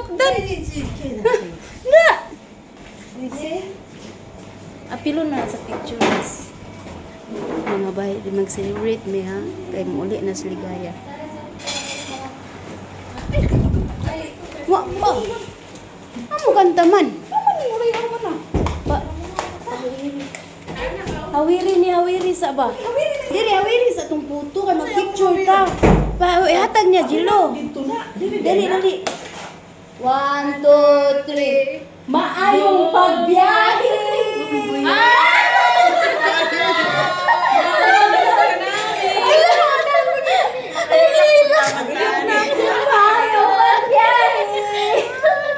Sukdan. Na! Apilo na sa pictures. Mga bay, di mag-celebrate mi ha. Kay muli na sa ligaya. Wa ba? Amo kanta man. Pa. Hawiri ni hawiri sa ba? Diri hawiri sa tong puto kay mag-picture ta. Pa ihatag niya Jilo. Dali dali. One, two, three. Maayong pagbiyahe. Maayong pagbiyahe.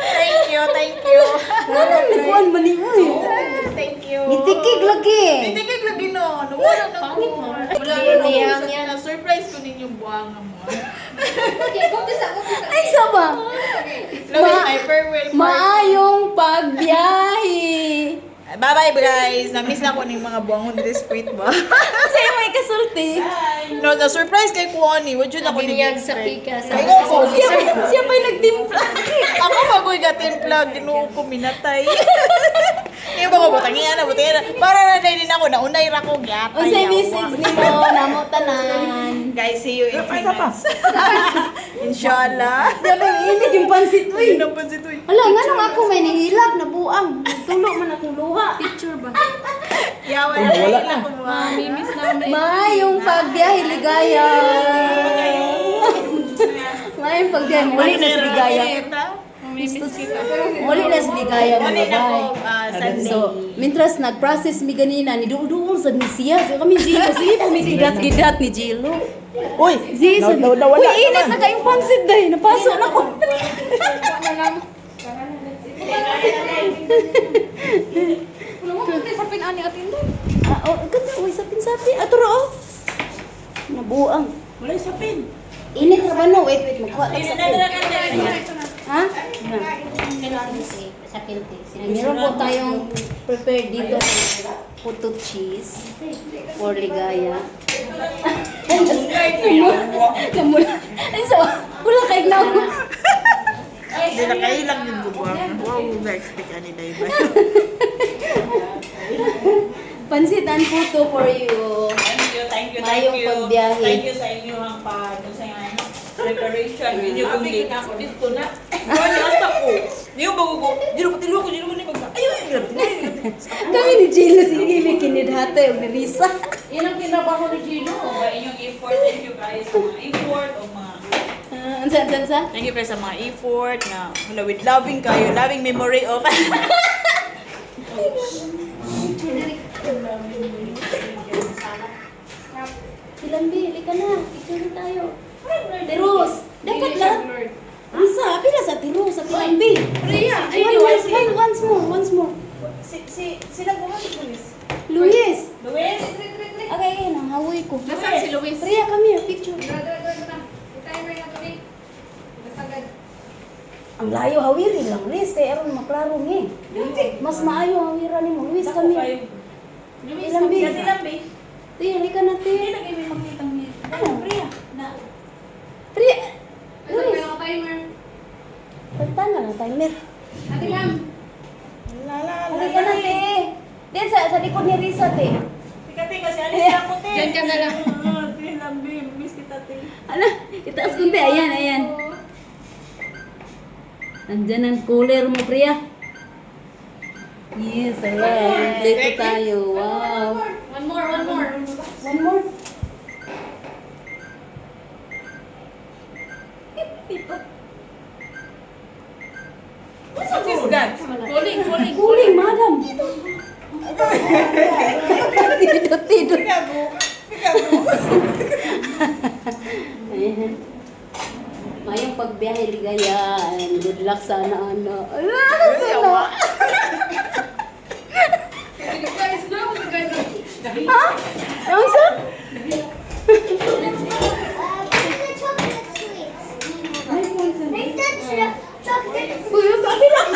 Thank you, thank you. Ngano nagkuan man ni uy? Thank you. Gitikig lagi. Titikig lagi no. Wala na ko. Wala na ko. Na-surprise ko ninyong buwanga mo. Ay sa ba? Love my farewell party. Maayong pagbiyahe. Bye-bye guys. Na-miss na ko ning mga buwangon this sweet ba? Kasi may kasulti. No, na-surprise kay Kuani. Wala jud ako ni Binyag sa pika sa Ay, ko. Siya pa'y nagtimpla. Ako magoy ka timpla, Ginoo ko minatay. Niyo ba ko butangian na butangian na. Para na din ako naunay ra ko gyatay. Unsay message nimo namo tanan. Guys, see you in 3 months. Inshallah. Grabe init yung pansit uy. Ayun ang pansit uy. Hala, nganong ako may nihilak na buang. Tulo man akong luha. Picture ba? Yawa na wala na. Mamiss namin. Mayong pagbiyahe ligaya. Mayong pagbiyahe muli na sa ligaya. Mamimiss kita. Muli na sa ligaya Muli mga na ko bay. Sunday. So, mintras nag-process mi ganina ni duol sad ni siya. So kami Gilo, sige po mi gidat-gidat ni Gilo. Uy, Zee, nawala uy, init na kayong pansit day. Napaso na ko. Wala mo punta sa pinani atin doon. Ah, oh, ganda. Uy, sapin-sapin. Ato ro, oh. Nabuang. Wala sapin. Init ra ba no? Wait, wait. Magkuha tag sapin. Ha? Sa pinti. Meron po tayong prepared dito. Puto cheese for ligaya. Namula. Ay, so, wala kayo na. Hindi na kayo lang yung buwang. Wow, na-expect ani day ba? Pansit and puto for you. Thank you, thank you, thank Mayong you. pagbiyahe. Thank you sa inyo ang pag sa ano, preparation. Inyo kong Sabi na ako dito na. Wala asta ko. Niyo bago ko. Dilo ko tilo ko dilo ko ni magsa. Ayo ay grabe. Kami ni Gilo, sige, may kinidhatay o ni Risa. Yan ang tinabaho ni Gino. Ba inyong effort. Thank you guys sa mga effort o mga Ah, Ansa, ansa, ansa? Thank you guys sa mga effort na wala with loving kayo, loving memory of Silambi, lika na. Picture na tayo. Tiros. Dapat lahat. Unsa, pila sa tiros sa Tilambi. Priya, ay One, one, one, once more, once more. Si si sila ko si Luis. Luis. Luis? Okay, ayun ang hawoy ko. Nasaan si Luis? Priya, come here, picture. Ang layo hawiri lang, Luis. Kay aron maklaro ni. Mas maayo hawira nimo, Luis, come here. Luis, Tilambi. Siya Tilambi. Ti, halika na, ti. Hindi lagi may makitang ni. Priya. Na. Priya. Luis. Timer. Pagtan na lang timer. Ate ma'am. La la la. Halika na, ti. Din sa likod ni Risa, ti. Tika te kasi alis na ako te. Diyan ka na lang. Ah, Tilambi, miss kita te. Ala, itaas kunti. Ayan, ayan. Andyan ang cooler mo, Priya. Yes, ala. Kompleto tayo. Wow. One more, one more. One more. What is that? Calling, calling. Cooling, madam. Tidot, tidot. Pikabu. Pikabu. Ayan. Mayong pagbiyahe, ligaya. And good luck sana, ano. Ala, sana. Guys, no, guys. Ha? Ano sa? Uy, sabi lang.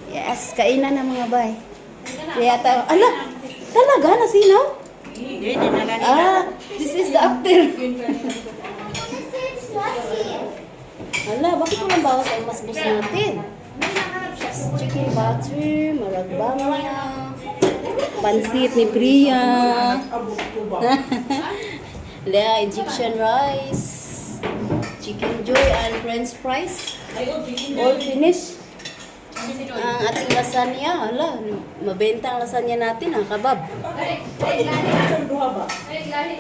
Yes, kainan na mga bay. Kaya tayo. Ala, talaga nasinaw? Ah, this is the after. Hala, bakit walang bawas ang masbus natin? Chicken butter, maragbanga, pansit ni Priya. Lea, Egyptian rice, chicken joy and french fries. All finished. Ang ating lasagna, hala, mabenta ang lasagna natin, ang kabab. Ay, lahi. Ay, lahi.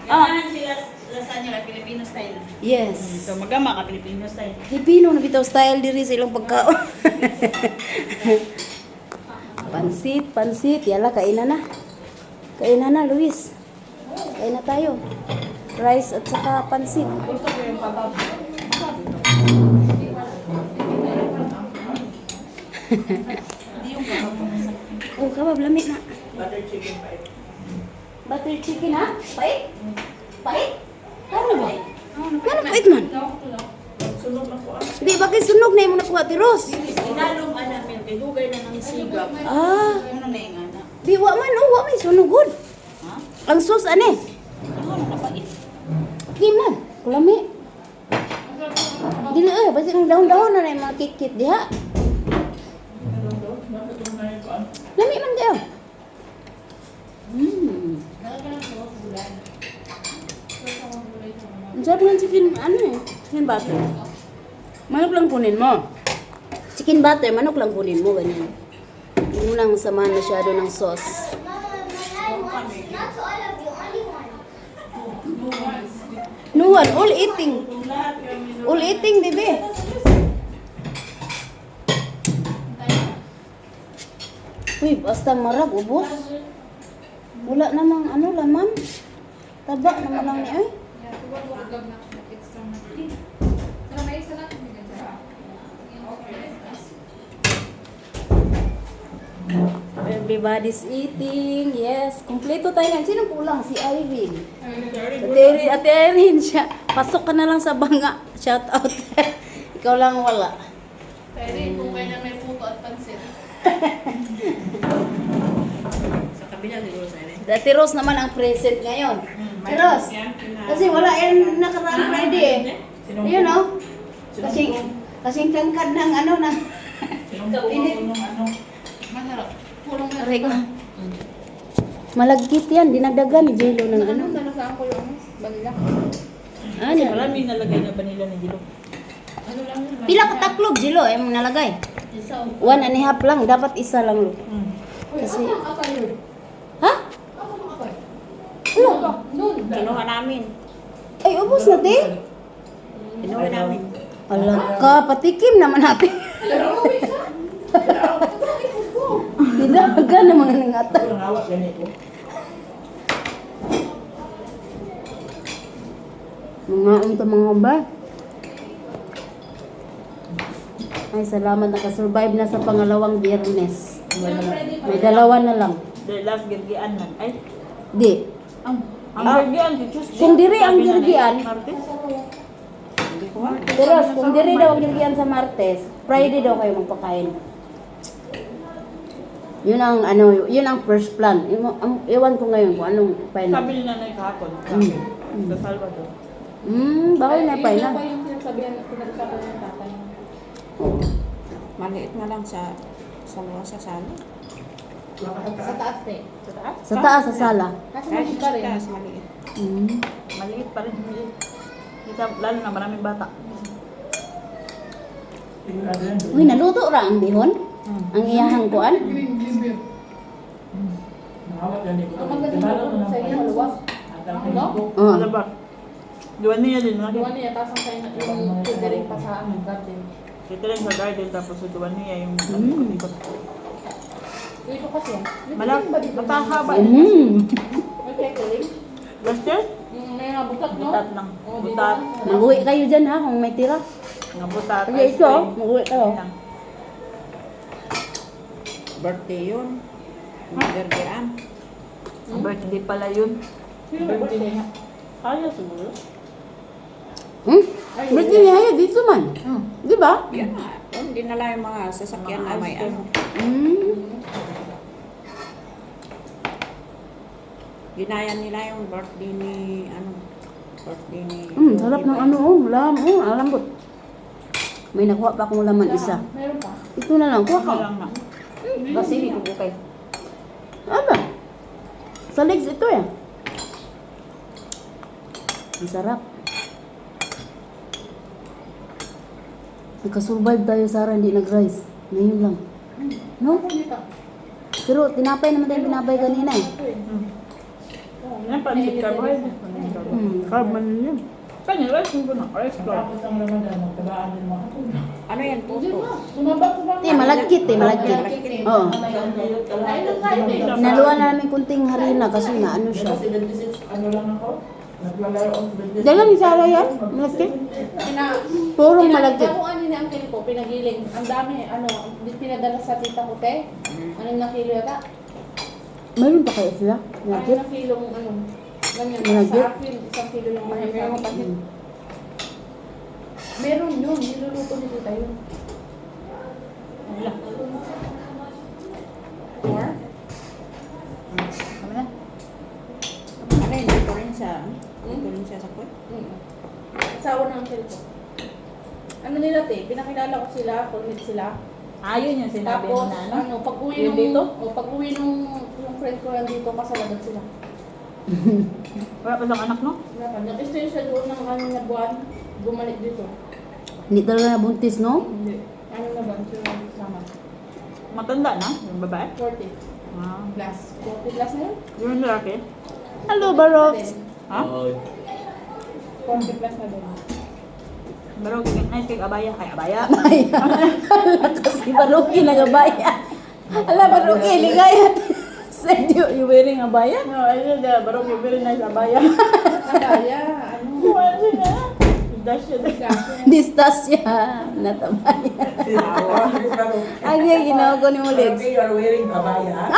Ah. Sila lasagna kay Filipino style. Yes. So magama ka Filipino style. Filipino na bitaw style diri sa ilang pagkaon. Pansit, pansit. Yala, kainan na. Kainan na, Luis. Kain na tayo. Rice at saka pansit. Oh, kabab, lami na. Butter chicken pa. Butter chicken, ha? Pait? Pait? Ano ba? Ano pait man? Sunog na ko ah. Di, bakit sunog na yung nakuha, Tiros? Inalom ana mil kay dugay na nang sigap. Ah, Ano na yung ana? di, wa man, oh, wa may sunog gud. Ha? Ang sauce, ane? Ano na pait? Di man, kulami. Dili eh, basta ang dahon-dahon na na yung mga kikit diha. Lami man kayo. Ang sarap ng chicken, ano eh, chicken butter. Manok lang kunin mo. Chicken butter, manok lang kunin mo, ganyan. Hindi mo lang samahan masyado ng sauce. No one, all eating. All eating, bebe. Uy, basta marag, ubos. Wala namang ano, laman. Taba naman lang ni ay. Yeah, tuwag ko agad na extra na. Sana may isa lang. Everybody's eating. Yes, kumpleto tayo ngayon. Sino kulang? Si Irene. Ate Irene, Ate Irene siya. Pasok ka na lang sa banga. Shout out. Ikaw lang wala. Pwede, kung kailan may puto at pansit. Sa kabila siguro sa ere. Ate Rose naman ang present ngayon. Ate Rose, kasi wala yan nakaraang Friday eh. Yun oh. Kasing, kasing tangkad ng ano na. Init. Masarap. Pulong na. Aray ko. Malagkit yan. Dinagdagan ni Jello ng ano. Ano, nalasaan ko yung ano, vanilla. Ah, ni Marami nalagay na vanilla ni Gilo. Ano lang yun? Pila ka taklog, Jello, eh, mong nalagay. Isa. 1.5 lang. Dapat isa lang, lo. Uy, Kasi- ako ang apay yun. Ha? Ako ang apay. Ano? Doon. Kinuha namin. Ay, ubos na, te. Kinuha namin. Alam ka, patikim naman natin. Dinagan ng mga nangata. Mga unta mga ba? Ay, salamat nakasurvive na sa pangalawang Biyernes. May dalawa na lang. The last girgian man. Ay, Di. ang girgian si Tuesday. Kung diri ang Sabi na na, girgian, Martes. Pero kung diri daw ang girgian sa Martes, Friday daw kayo magpakain. Yun ang ano, yun ang first plan. Ewan ko ngayon kung anong final. Sabi ni nanay kahapon. Sa Salvador. Bakit na Yun final? na pa yung pinagsabihan, pinag-usapan ng tatay. Oo. Maliit na lang sa sa luwa sa sala. Sa taas eh. Sa taas? Sa taas sa sala. Nasa maliit pa rin. Taas, maliit. Maliit pa rin. Maliit. Kita, lalo na maraming bata. Uy, naluto ra ang bihon. Ang iyahang kuan. Ang maganda doon sa inyo, maluwas. No? Oo. Ano ba? Duwan niya din. Laki. Duwan niya, tapos ang sa'yo, yung catering pa sa ano, garden. Dito rin sa garden tapos sa duwan niya yung ikot. Dito kasi. May Malak, catering ba dito? matahaba. May catering? Last year? May mga butat, no? Butat lang. Oo, dito. Butat. Mag-uwi kayo dyan ha kung may tira. Nga butat. Kasi ito, oh, mag-uwi kayo. Yun lang. Birthday yun. Girgian. Birthday pala yun. Birthday niya. Kaya siguro. Birthday niya haya dito man. Di ba? Yan nga. Hindi na lang yung mga sasakyan na may ano. Ginaya nila yung birthday ni, ano, birthday ni... Sarap ng ano, oh, lam, oh, ang lambot. May nakuha pa akong laman isa. Meron pa. Ito na lang, kuha ka. Lang na. Basili ko bukay. Ano? Sa legs ito eh. Ang sarap. Nakasurvive tayo, Sarah, hindi nag-rice. Ngayon lang. No? Dito. Pero tinapay naman tayo pinapay kanina eh. Yan pa, si carbohydrate. Carb man yun. Kanya, rice mo na. Rice flour. Tapos ang Ramadan, magtabaan din mga kapatid. Ano yan, puto? Bumaba ko ba? Eh, malagkit eh, malagkit. Oo. Kain ng kain eh. Naluan na namin kunting harina kasi na ano siya. 76, ano lang ako? Naglalaro ako 76. Dala ni Sarah yan? Malagkit? Purong malagkit. Kung ano ni uncle ko, pinagiling. Ang dami, ano, pinadala sa tita ko, te. 6 na kilo yata. Mayroon pa kayo sila? Anim Malagkit? na kilong, ano, ganyan. Malagkit? Sa akin, 1 kilo yung mga pansit. Meron yun, niluluto ni tita yun. Four? Kami na. Ano yun, dito rin sa, dito rin siya sa kwet. Asawa ng uncle ko. Ano nila, te? Pinakilala ko sila, kulmit sila. Ayun yung sinabi mo Tapos, na ano. ano, pag-uwi Yung nung, dito? O, pag-uwi nung, yung friend ko nandito, kasalanan sila. Wala pa siyang anak, no? Wala pa. Nag-stay siya doon ng 6 na buwan, bumalik dito. Hindi talaga nabuntis, no? Hindi. 6 na buwan sila sama. Matanda na, yung babae. 40 Ah. plus. 40 plus na yun? Yung lalaki. Hello, Barox. Ha? 40 plus na din. Pero nice kay abaya. Kay abaya. Kasi Baroque nagabaya. Ala, Baroque, ligaya. Said you wearing abaya? No, I said, Barok, you very nice abaya. Abaya, ano? Ano na? Dash yun. Distasya. Not abaya. Ano yung ginawa ko ni Uligs? Okay, you are wearing abaya.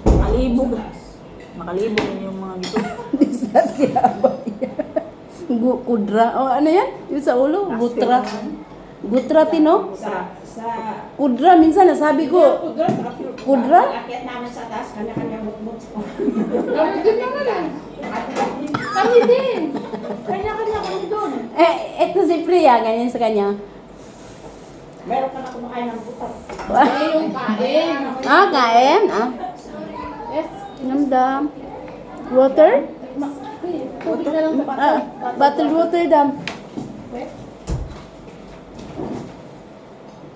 Makalibog. Makalibog yun yung mga gito. Distasya abaya. Kudra. O, ano yan? Yung sa ulo? Gutra. Gutra, tino? Sa, Kudra, minsan nasabi ko. Kudra? akyat namin sa taas, kanya-kanya bukbuk. Kami din naman eh. Kami din. Kanya-kanya kami doon. Eh, eto si Priya, ganyan sa kanya. Meron ka na kumakain ng butas. Eh, yung kain. Ah, kain? Ah, Yes. namdam. Water? Tubig na lang sa bata. Ah, bottled water dam.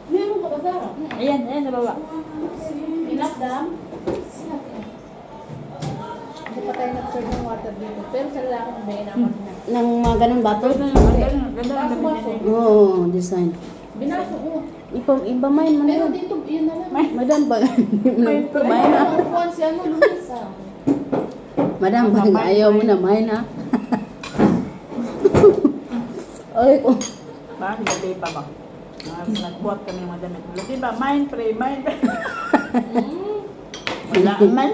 Meron ka ba, Sarah? Ayan, ayan, sa baba. Enough, dam? Hindi pa tayo nag-serve ng water dito. Pero sa lalaki ng bayan naman na. Ng mga ganun bottle? Ganda, ganda, ganda. Baso-baso. Oo, design. Binaso ko. Ipa, iba mine man Pero yun. dito, yun na lang. Madam, pag... Mine na. Ang upuan si ano, Luis ah. Madam, pag ayaw mo na, mine na. Ay, ko. Parang si Latifa ba? Nagbuhat kami ng mga damit. Latifa, mine pre, mine pre. Wala man.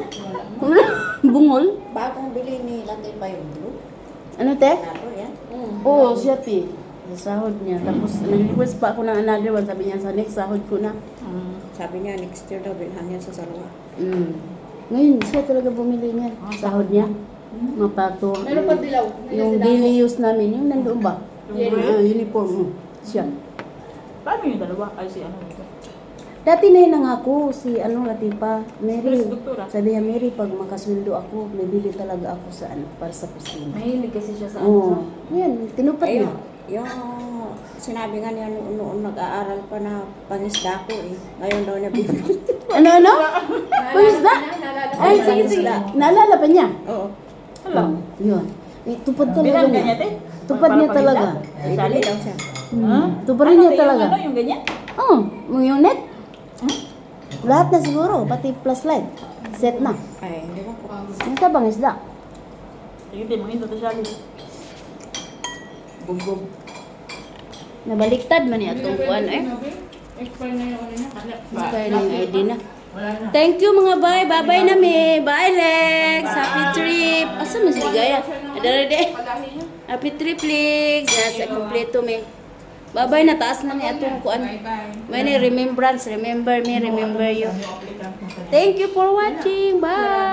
Bungol? Bagong bili ni Latifa yung blue. Ano, te? Nato yan. Oo, siya, te. Sa sahod niya. Tapos, nag-request pa ako ng another one. Sabi niya, sa next sahod ko na. Sabi niya, next year daw, bilhan niya sa Sarwa. Ngayon, siya talaga bumili niya. Sahod niya. Mga pato. Meron pa dilaw. Yung daily use namin, yung nandoon ba? Yellow. Ah, uniform. Siya. Paano yung dalawa? Ay, si ano ito? Dati na yun nangako si ano Latipa, Mary. Chris, doktora. Sabi niya, Mary, pag makasweldo ako, may bili talaga ako sa ano, para sa kusina. Mahilig kasi siya sa Oo. Yan, tinupad niya. Ayun, yung sinabi nga niya noon, noon nag-aaral pa na pangisda ko eh. Ngayon daw niya bibili. Ano, ano? Pangisda? Naalala ko. Ay, sige, sige. Naalala pa niya. Oo. Hala. Yun. Eh, tupad talaga Bilang niya. ganyan, te? Tupad niya Para talaga. pangisda? Bibili daw siya. Tupad rin niya Ano, te, talaga. Yung, ano, yung ganyan? Oo, oh, yung net. Lahat na siguro, pati plus light. Set na. Ay, hindi ba ko. Yung tabang isda. Sige, te, mga ito, Shali. Bugbog. Nabaliktad man niya itong kuan eh. Expire na yung ano niya. Kaya na yung ID na. Thank you mga bay. Bye-bye na mi. Bye Lex. Happy trip. Asa man si Ligaya? Adara de. Palahi niya. Happy trip Lex. Nasa kompleto mi. Bye-bye na, taas na ni atong kuan. Bye-bye. May ni remembrance, remember me, remember you. Ano, applicant na Thank you for watching. Bye.